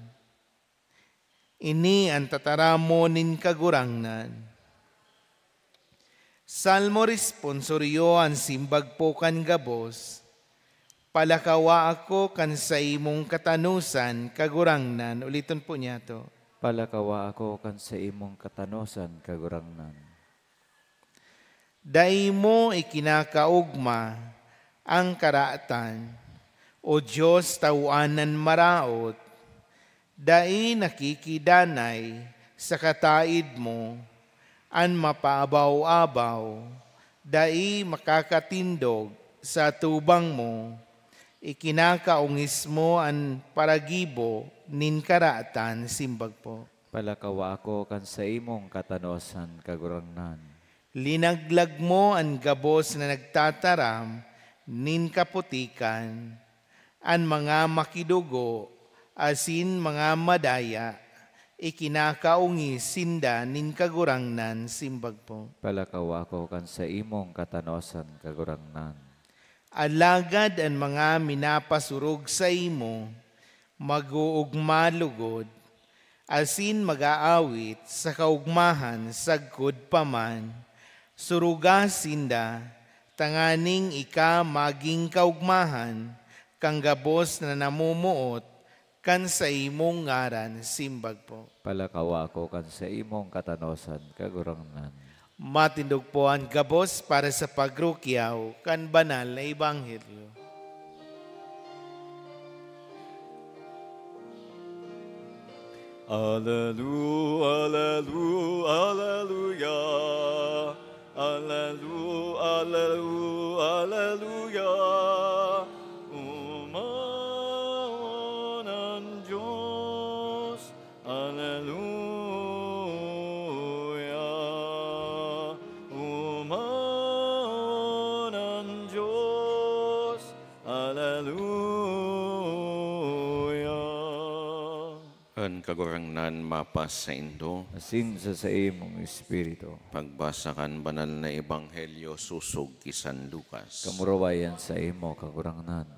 Ini an tataramon nin Kagurangnan. Salmo responsorio an simbag po kan gabos, "Palakawa ako kan saimong katanosan, Kagurangnan." Uliton po niyato. "Palakawa ako kan saimong katanosan, Kagurangnan." Dai mo ikinakaogma an karatan, O Dios, tawan na maraot. Dai nakikidanay sa kataed mo an mapaabaw-abaw, dai makakatindog sa atubang mo, ikinakaongis mo an paragibo nin karatan, simbag po. Palakawa ako kan saimong katanosan, Kagurangnan. Linaglag mo an gabos na nagtataram nin kaputikan, an mga makidugo asin mga madaya, ikinakaongis sinda nin Kagurangnan, simbag po. Palakawa ako kan saimong katanosan, Kagurangnan. Alagad an mga minapasurog saimo, mag-oogma logod, asin mag-aawit sa kaogmahan sagkod pa man. Suruga sinda, tanganing ika magin kaogmahan kan gabos na namomoot kan saimong ngaran, simbag po. Palakawa ako kan saimong katanosan, Kagurangnan. Matindog po an gabos para sa pagrukyaw kan banal na ebanghelyo. Alelu, alelu, aleluya. Alelu, alelu, aleluya. Umaon an Dios. Aleluya. Umaon an Dios. Aleluya. An Kagurangnan mapasaindo. Asin sa saimong espiritu. Pagbasa kan Banal na Ebanghelyo sosog ki San Lucas. Kamurawayan saimo, Kagurangnan.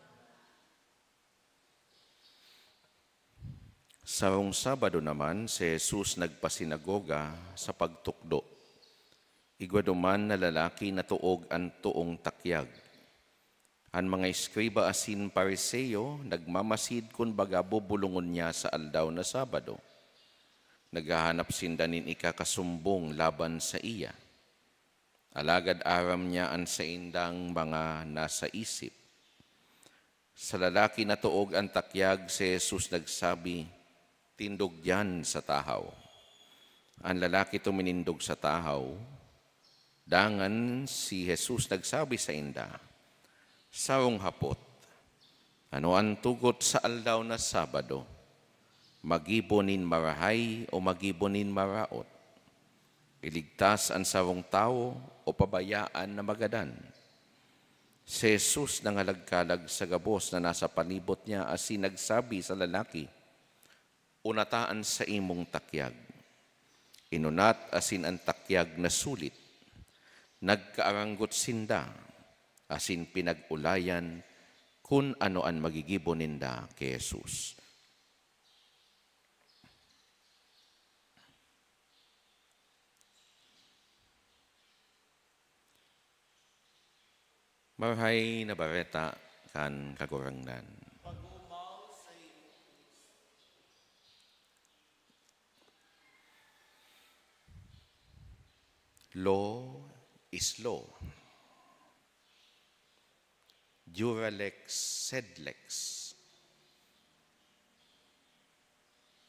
Sarong Sabado naman, si Jesus nagpasinagoga sa pagtukdo. Igwa duman na lalaki natoog an toong takyag. An mga eskriba asin Fariseo nagmamasid kun baga bubulongon niya sa aldaw na Sabado. Naghahanap sinda nin ikakasumbong laban saiya. Alagad aram niya an saindang mga nasa isip. Sa lalaki natoog an takyag, si Jesus nagsabi, "Tindog diyan sa tahaw." An lalaki tuminindog sa tahaw. Dangan si Jesus nagsabi sainda, "Sarong hapot, ano an tugot sa aldaw na Sabado? Maggibo nin marahay o maggibo nin maraot? Iligtas an sarong tawo o pabayaan na magadan?" Si Jesus nangalagkalag sa gabos na nasa palibot niya asin nagsabi sa lalaki, "Unata an saimong takyag." Inunat asin an takyag nasulit. Nagkaaranggot sinda asin pinag-ulayan kun ano an magigibo ninda ki Jesus. Marahay na Bareta kan Kagurangnan. Law is law. Dura lex sed lex.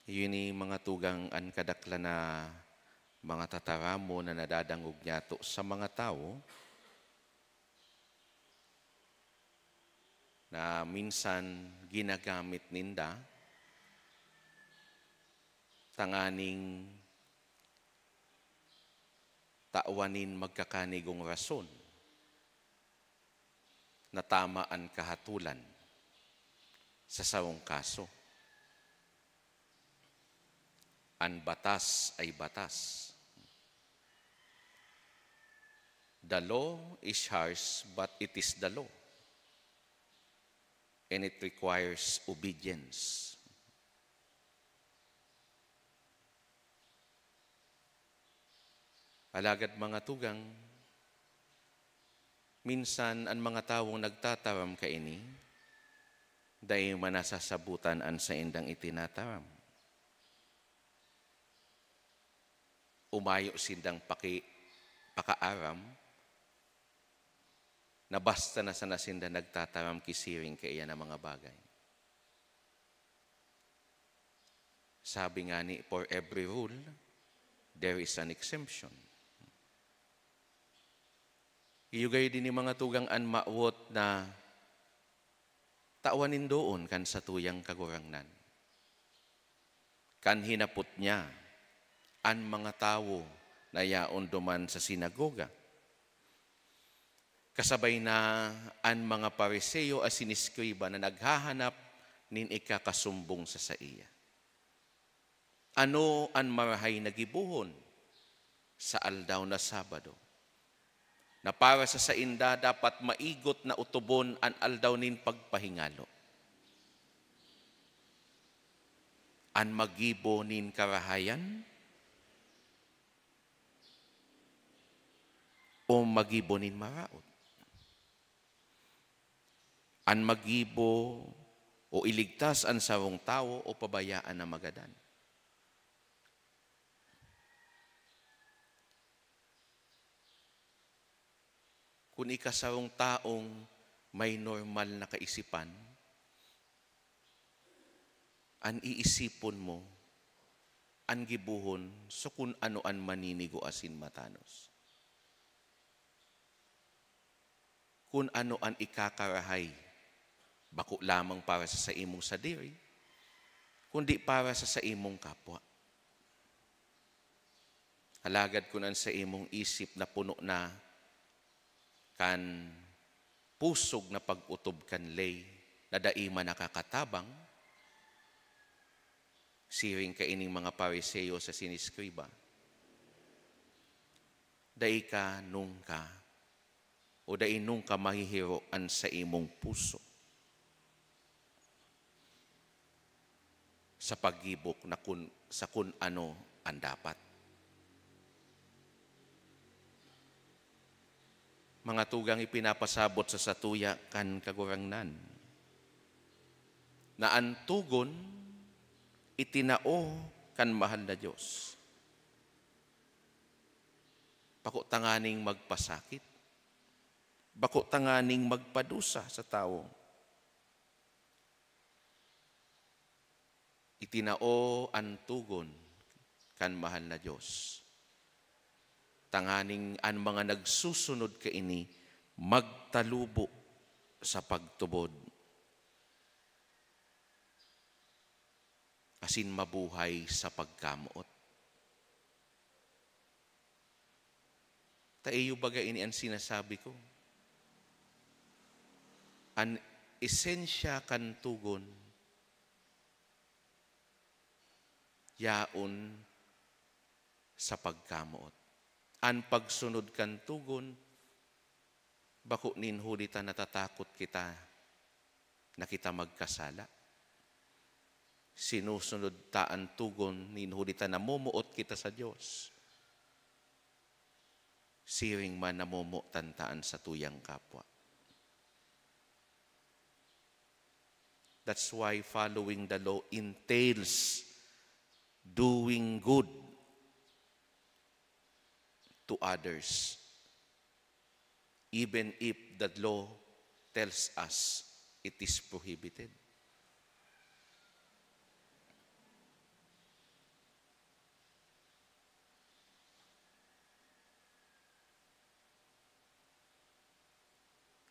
Iyo ni mga tugang an kadaklan na mga tataramon na nadadangog niyato sa mga tawo na minsan ginagamit ninda tanganing tawan nin magkakanigong rason na tama an kahatolan sa sarong kaso. An batas ay batas. The law is harsh, but it is the law. And it requires obedience. Alagad, mga tugang, minsan an mga tawong nagtataram kaini, dai man nasasabotan an saindang itinataram. Umayo sindang paki-, pakaaram na basta na sana sinda nagtataram ki siring kaiyan na mga bagay. Sabi ngani, "For every rule, there is an exemption." Iyo gayod ini, mga tugang, an mawot na tawan nin doon kan satuyang Kagurangnan. Kan hinapot niya an mga tawo na yaon duman sa sinagoga, kasabay na an mga Fariseo asin eskriba na naghahanap nin ikakasumbong sa saiya. Ano an marahay na gibohon sa aldaw na Sabado, na para sa sainda dapat maigot na otobon an aldaw nin pagpahingalo? An maggibo nin karahayan o maggibo nin maraot? An maggibo o iligtas an sarong tawo o pabayaan na magadan? Kun ika sarong taong may normal na kaisipan, an iisipon mo, an gibohon, so kun ano an maninigo asin matanos. Kun ano an ikakarahay, bako lamang para sa saimong sadiri, kundi para sa saimong kapwa. Alagad kun an saimong isip na puno na kan pusog na pag-otob kan ley na dai man nakakatabang, siring kaining mga Fariseo asin eskriba, dai ka nungka o dai nungka mahihiro an saimong puso sa paggibo na kun, sa kun ano an dapat. Mga tugang, ipinapasabot sa satuya kan Kagurangnan na an togon itinao kan mahal na Dios. Bako tanganing magpasakit, bako tanganing magpadusa sa tawo. Itinao an togon kan mahal na Dios, tanganing an mga nagsusunod kaini magtalubo sa pagtubod asin mabuhay sa pagkamoot. Ta iyo baga ini an sinasabi ko. An esensya kan togon yaon sa pagkamoot. An pagsunod kan togon, bako nin huli ta natatakot kita na kita magkasala. Sinusunod ta an togon nin huli ta namomoot kita sa Dios. Siring man namomotan ta an satuyang kapwa. That's why following the law entails doing good to others, even if the law tells us it is prohibited.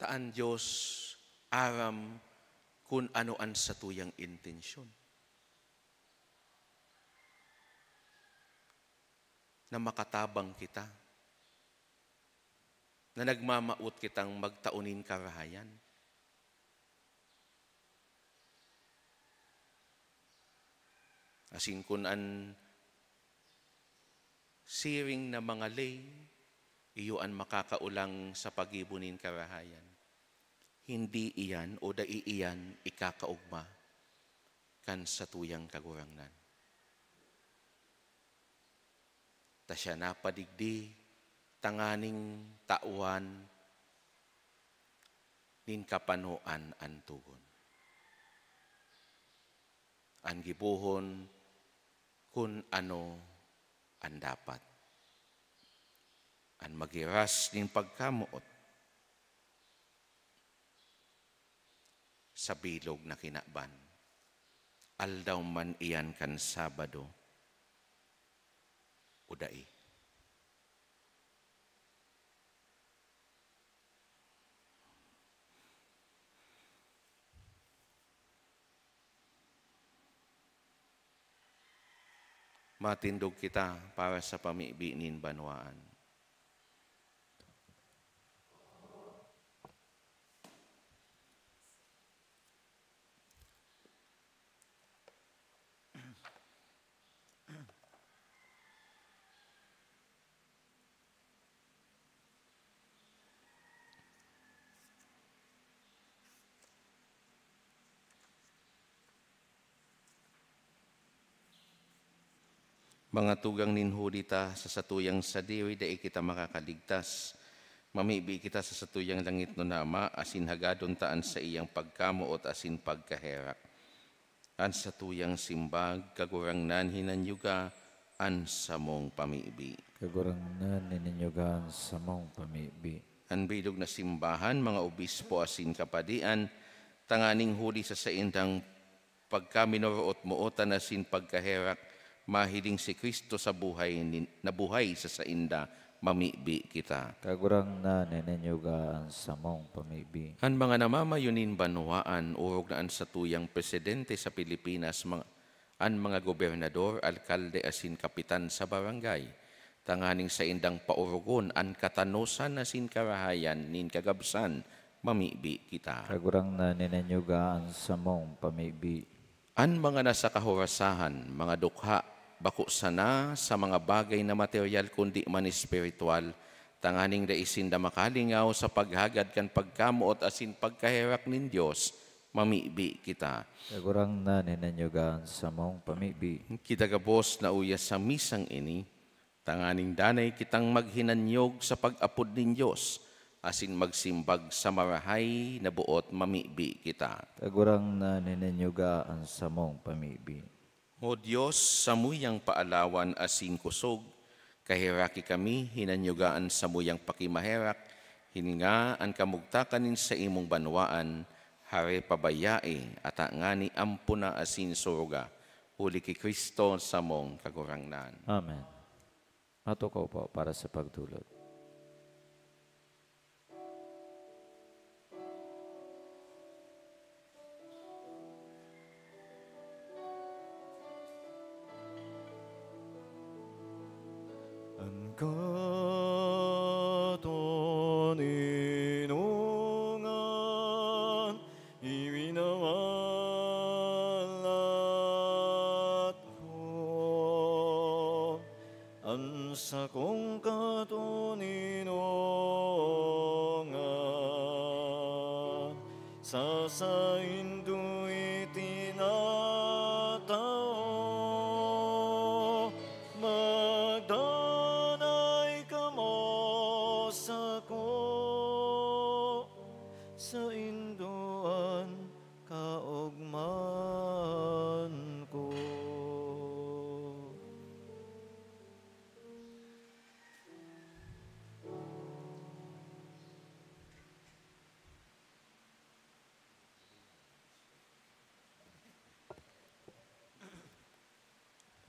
Ta an Dios aram kun ano an satuyang intensyon. Na makatabang kita, na nagmamawot kitang magtao nin karahayan. Asin kun an siring na mga ley, iyo an makakaolang sa paggibo nin karahayan, hindi iyan o dai iyan ikakaogma kan satuyang Kagurangnan. Ta siya napadigdi tanganing tawan nin kapanoan an togon. An gibohon kun ano an dapat. An maghiras nin pagkamoot sa bilog na kinaban, aldaw man iyan kan Sabado o dai. Matindog kita para sa pamibi nin banwaan. Mga tugang, nin huli ta sa satuyang sadiri, dai kita makakaligtas. Mamibi kita sa satuyang langitnon na Ama, asin hagadon ta an saiyang pagkamoot asin pagkaherak. An satuyang simbag, Kagurangnan, hinanyuga an samong pamibi. Kagurangnan, hinanyuga an samong pamibi. An bilog na simbahan, mga obispo asin kapadian, tanganing huli sa saindang pagkaminoroot-mootan asin pagkaherak, mahiling si Cristo sa buhay nin-, na buhay sa sainda, mamibi kita. Kagurangnan, hinanyuga an samong pamibi. An mga namamayo nin banwaan, orog na an satuyang presidente sa Pilipinas, mga, an mga gobernador, alkalde asin kapitan sa barangay, tanganing saindang paorogon an katanosan asin karahayan nin kagabsan, mamibi kita. Kagurangnan, hinanyuga an samong pamibi. An mga nasa kahurasahan, mga dukha, bako sana sa mga bagay na materyal kundi man espiritual, tanganing dai sinda makalingaw sa paghagad kan pagkamoot asin pagkaherak nin Dios, mamibi kita. Kagurangnan, hinanyuga an samong pamibi. Kita gabos na uya sa misang ini, tanganing danay kitang maghinanyog sa pag-apod nin Dios, asin magsimbag sa marahay na boot, mamibi kita. Kagurangnan, hinanyuga an samong pamibi. O Dios, samuyang paalawan asin kusog, kaheraki kami, hinanyuga an samuyang pakimaherak, hininga an kamugtakan nin saimong banwaan, hare pabayai, ata ngani ampona asin suruga, huli ki Cristo samong Kagurangnan. Amen. Matukaw po para sa pagdulot. An katoninongan, iwinawalat ko. An sakong katoninongan, sa saindo itinatao, magdanay kamo sako, saindo an kaogmahan ko.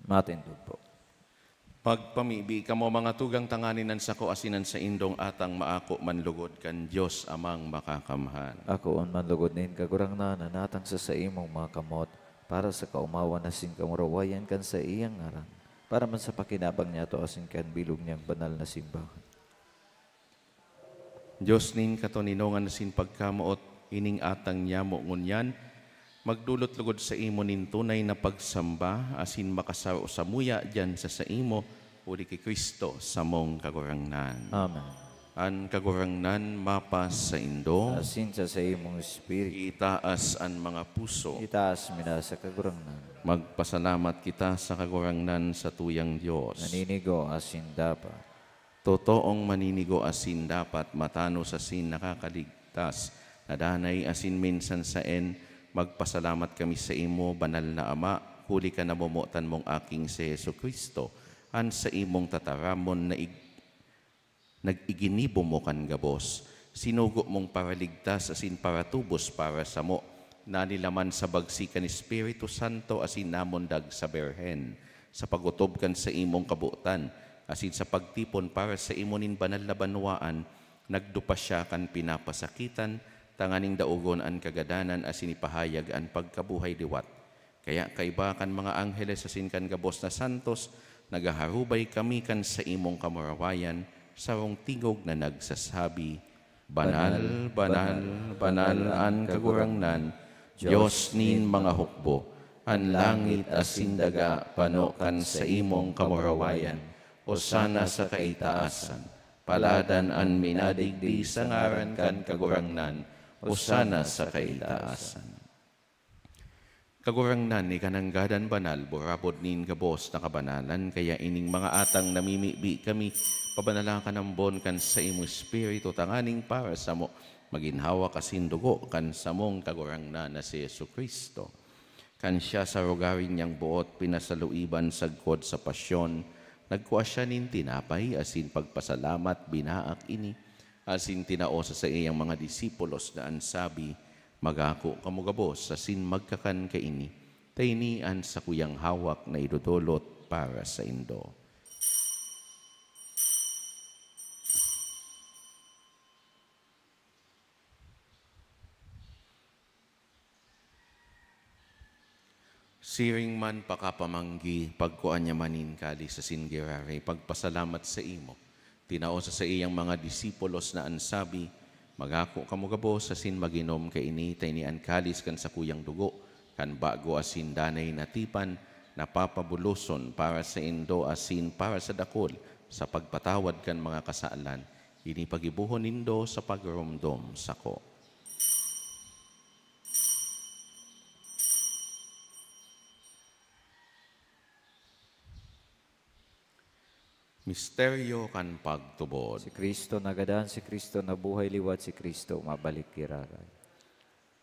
Matindog po. Magpamibi kamo, mga tugang, tanganing an sako asin an saindong atang maako man logod kan Dios Amang Makakamhan. Akoon man logod nin Kagurangnan an atang sa saimong mga kamot, para sa kaomawan asin kamurawayan kan saiyang ngaran, para man sa pakinabang niyato asin kan bilog niyang banal na simbahan. Dios nin katoninongan asin pagkamoot, ining atang nyamo ngunyan magdolot logod saimo nin tunay na pagsamba asin makasaro samuya diyan sa saimo, huli ki Cristo, samong Kagurangnan. Amen. An Kagurangnan mapasaindo. Asin sa saimong espiritu. Itaas an mga puso. Itaas mi na sa Kagurangnan. Magpasalamat kita sa Kagurangnan, satuyang Dios. Maninigo asin dapat. Totoong maninigo asin dapat, matanos asin nakakaligtas, na danay asin minsan saen, magpasalamat kami saimo, Banal na Ama, huli kan namomotan mong Aking si Jesu-Cristo, an saimong tataramon na ig-, nag-iginibo mo kan gabos, sinugo mong paraligtas asin paratubos para samo, nanilaman sa bagsi kan Espiritu Santo asin namundag sa Birhen. Sa pag-otob kan saimong kabotan asin sa pagtipon para saimo nin banal na banwaan, nagdupa siya kan pinapasakitan, tanganing daogon an kagadanan asin ipahayag an pagkabuhay liwat. Kaya kaiba kan mga angheles asin kan gabos na santos, naghaharubay kami kan saimong kamurawayan, sarong tingog na nagsasabi, "Banal, banal, banal an Kagurangnan, Dios nin mga hukbo. An langit asin daga pano kan saimong kamurawayan. Osana sa kaitaasan. Paladan an minadigdi sa ngaran kan Kagurangnan. Osana sa kaitaasan." Kagurangnan, ika nanggad an banal, burabod nin gabos na kabanalan, kaya ining mga atang namimibi kami, pabanala kan ambon kan saimong Espiritu, tanganing para samo, magin hawak asin dugo kan samong Kagurangnan na si Jesu-Cristo. Kan siya sa rogaring niyang boot pinasaluiban sagkod sa pasyon, nagkua siya nin tinapay asin pagpasalamat, binaak ini, asin tinao sa saiyang mga disipulos na an sabi, "Magako kamo gabos asin magkakan kaini, ta ini an sakuyang hawak na idodolot para saindo." Siring man pakapamanggi, pagkua niya man nin kalis asin giraray, pagpasalamat saimo, tinao sa saiyang mga disipulos na an sabi, "Magako kamo gabos asin mag-inom kaini, ta ini an kalis kan sakuyang dugo, kan bago asin danay na tipan, na papabuloson para saindo asin para sa dakul sa pagpatawad kan mga kasalan. Ini paggibohon nindo sa pagromdom sako." Misteryo kan pagtubod. Si Cristo nagadan, si Cristo nabuhay liwat, si Cristo mabalik giraray.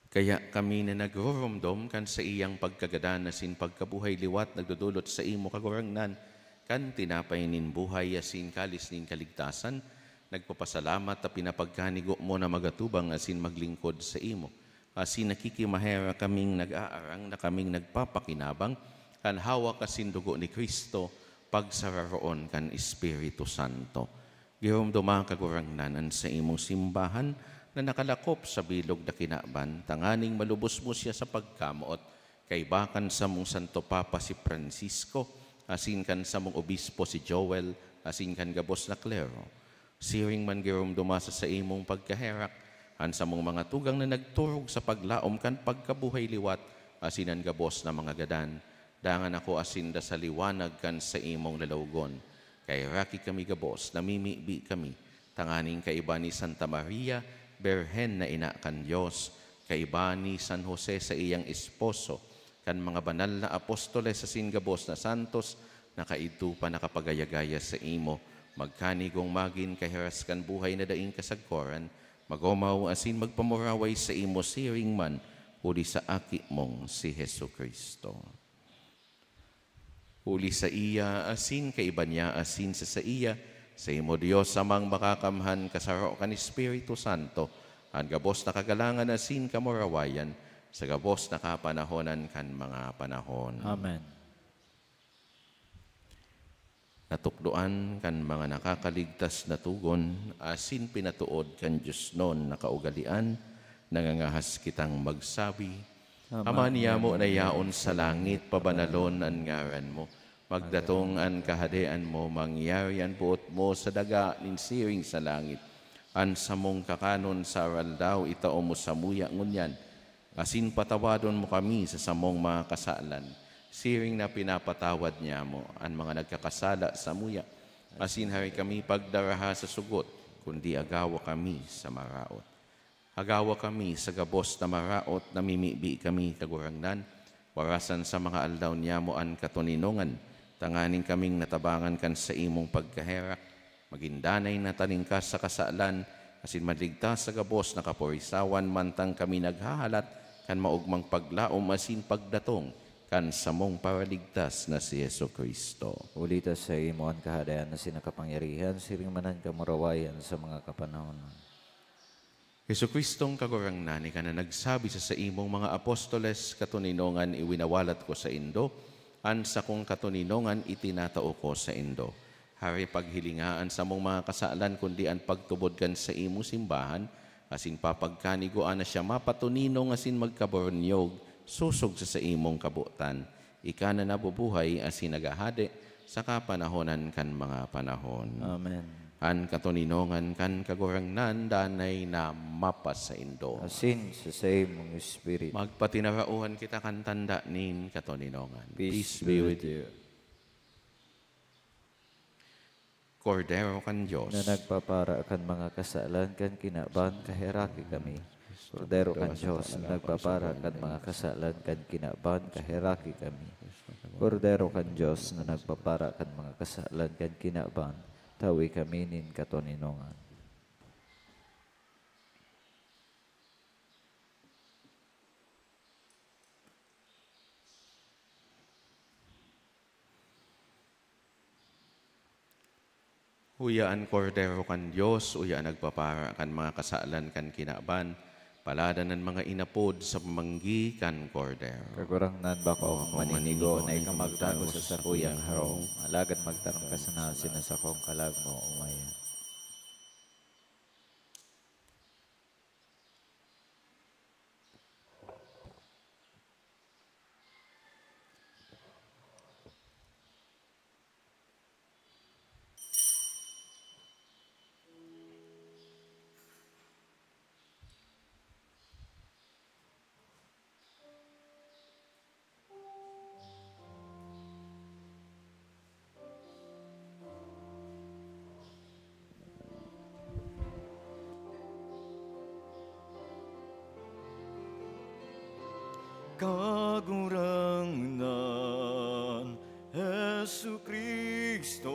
Kaya kami na nagroromdom kan saiyang pagkagadan asin pagkabuhay liwat nagdodolot saimo, Kagurangnan, kan tinapay nin buhay asin kalis nin kaligtasan, nagpapasalamat ta pinapagkanigo mo na magatubang asin maglingkod saimo. Asin nakikimaherak kaming nag-aarang na kaming nagpapakinabang kan hawak asin dugo ni Cristo, pagsararoon kan Espiritu Santo. Giromdoma, Kagurangnan, an saimong simbahan na nakalakop sa bilog na kinaban, tanganing malubos mo siya sa pagkamoot, kaiba kan samong Santo Papa si Francisco, asin kan samong Obispo si Joel, asin kan gabos na klero. Siring man giromdoma sa saimong pagkaherak an samong mga tugang na nagturog sa paglaom kan pagkabuhay liwat asin an gabos na mga gadan. Dangan ako asinda sa liwanag kan saimong lalawgon. Kaheraki kami gabos, namimibi kami, tanganing kaiba ni Santa Maria, Birhen na ina kan Dios, kaiba ni San Jose sa iyang esposo, kan mga banal na apostoles asin gabos na santos na kaidto pa nakapagaya-gaya saimo, magkanigong magin kahiras kan buhay na daing kasagkoran, magomaw asin magpamuraway saimo siring man huli sa Aki mong si Jesu-Cristo. Huli saiya, asin kaiba niya, asin sa saiya, saimo, Dios Amang Makakamhan, kasaro kan Espiritu Santo, an gabos na kagalangan asin kamurawayan, sa gabos na kapanahonan kan mga panahon. Amen. Natukdoan kan mga nakakaligtas na togon, asin pinatood kan diosnon na kaugalean, nangangahas kitang magsabi, Ama niyamo na yaon sa langit, pabanalon an ngaran mo. Magdatong an Kahadean mo, mangyari an boot mo sa daga nin siring sa langit. An samong kakanon sa aroaldaw itao mo samuya ngunyan, asin patawadon mo kami sa samong mga kasalan, siring na pinapatawad niamo an mga nagkakasala samuya. Asin hari kami pagdaraha sa sugot, kundi agawa kami sa maraot. Agawa kami sa gabos na maraot, namimibi kami, Kagurangnan, warasan sa mga aldaw niyamo an katoninongan, tanganing kaming natabangan kan saimong pagkaherak, magin danay na talingkas sa kasalan, asin maligtas sa gabos na kaporisawan, mantang kami naghahalat kan maogmang paglaom asin pagdatong kan samong Paraligtas na si Jesu-Cristo. Huli ta saimo an Kahadean asin an kapangyarihan, siring man an kamurawayan sa mga kapanahonan. Jesu-Cristong Kagurangnan, ika na nagsabi sa saimong mga apostoles, "Katoninongan iwinawalat ko saindo, an sakong katoninongan itinatao ko saindo." Hari, paghilinga an samong mga kasalan, kundi an pagtubod kan saimong simbahan, asin papagkanigoan na siya mapatoninong asin magkaboronyog sosog sa saimong kabotan. Ika na nabubuhay asin naghahade sa kapanahonan kan mga panahon. Amen. An katoninongan kan Kagurangnan danay na mapasaindo. Asin sa saimong espiritu. Magpatinarauhan kita kan tanda nin katoninongan. Peace be with you. Kordero kan Dios. Na nagpapara kan mga kasalan kan kinaban, kaheraki kami. Kordero kan Dios, na nagpapara kan mga kasalan kan kinaban, kaheraki kami. Kordero kan Dios, na nagpapara kan mga kasalan kan kinaban, tawi kami nin katoninongan. Uya an Kordero kan Dios, uya an nagpapara kan mga kasalan kan kinaban. Palada an mga inapod sa pamanggi kan Kordero. Kagurangnan, bako ako maninigo na ika magtago sa sakuyang harong, alagad magtaram ka sana asin an sakong kalag maumaya. Kagurangnan, Jesu-Cristo,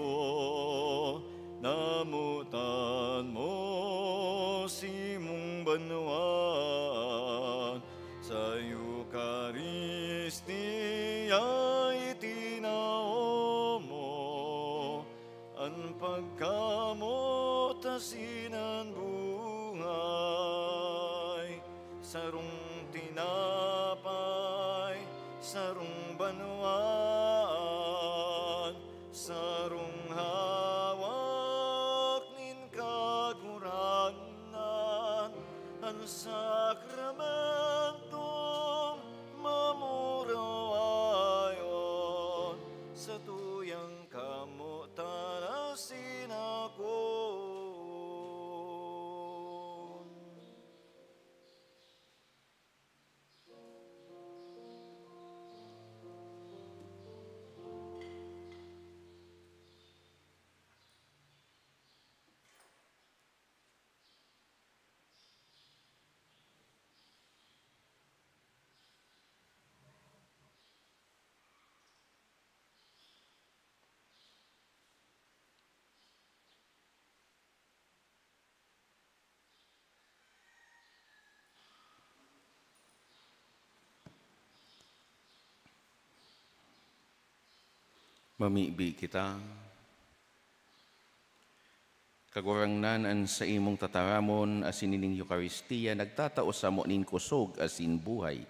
namotan mo simong banwaan. Sa Eukaristia itinao mo an pagkamot asin an buhay. Sarong tinapay, sarong banwaan, sarong hawak nin Kagurangnan, an sakramentong mamurawayon, satuyang kamotan asin akoon. Mamibi kita. Kagurangnan, an saimong tataramon asin ining Eukaristia nagtatao samo nin kusog asin buhay.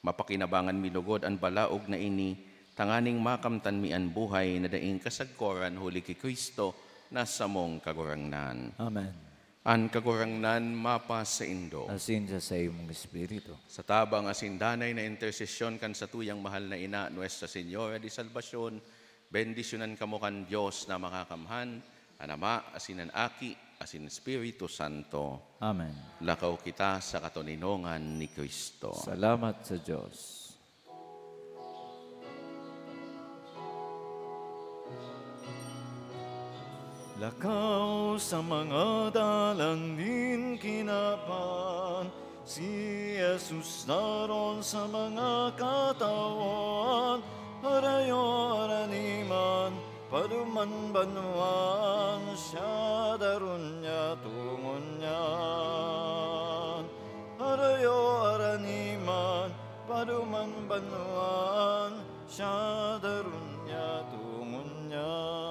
Mapakinabangan mi logod an balaog na ini, tanganing makamtan mi an buhay na daing kasagkoran huli ki Cristo na samong Kagurangnan. Amen. An Kagurangnan mapasaindo. Asin sa saimong espiritu. Sa tabang asin danay na intersesyon kan satuyang mahal na Ina, Nuestra Señora de Salvacion, bendisyonan kamo kan Dios na Makakamhan, an Ama, asin an Aki, asin Espiritu Santo. Amen. Lakaw kita sa katoninongan ni Cristo. Salamat sa Dios. Lakaw sa mga dalan nin kinaban, si Jesus naron sa mga katawan, harayo araniman, paduman banwaan, siya daron niya tungon niyan. Harayo araniman, paduman banwaan, siya daron niya tungon niyan.